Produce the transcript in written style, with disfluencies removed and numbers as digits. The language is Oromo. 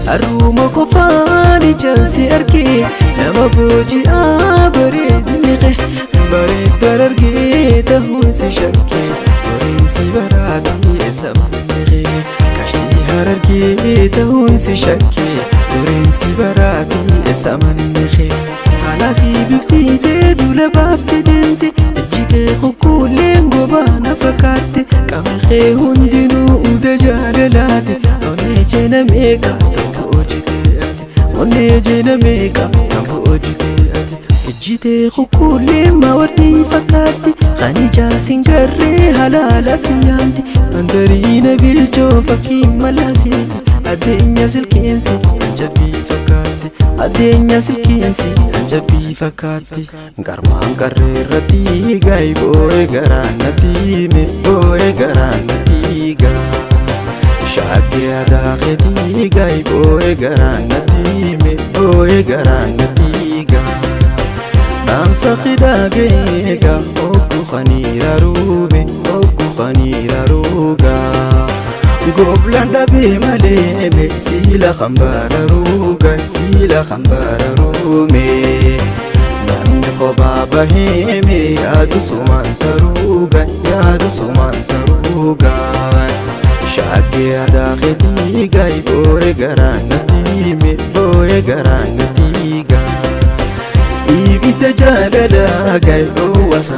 Har'uma qofaan ijaan si argee nama booji'aa bareedinni kee. Bareeddaan argee ta'uun si shakkee goreensi baraatee sabni kee. Kashtii harargee ta'uun si shakkee goreensi baraatee sabni kee. Haalaa fi bifti tee duula baaftee deemte ejjitee kukkuulleen gobaana fakkaatte qaamni kee hundinuu uda jaalalaate onnee jeena meeqa kan boojitee ati onnee jeena meeqa kan boojitee ati ejjitee kukkuulleen maawardii fakkaatti kan ijaan sin garree halaala kiyyaanti mandariina bilchoo fakkii malaaseeti adeenya silkeensi jabbii fakkaatti adeenya silkeensi jabbii fakkaatti Garmaan qarree irratti gaay boo'ee garaan natti hime boo'ee garaan natti gaa Shaakkee aadaa keetii gaay boo'ee garaan natti hime boo'ee garaan natti gaa Dhaamsa hidhaa ga'eega oggu kaniira ruume oggu kaniira ruugaa Goblaan dhabee malee me siila hambaara ruuga siila hambaara ruume Namni kophaa bahee me yaadu sumaan taruuga yaadu sumaan taruuga Shaakkee aadaa keetii gaay boo'ee garaan natti hime boo'ee garaan natti gaa Ibidda jaalalaa gaay dhoowwasa.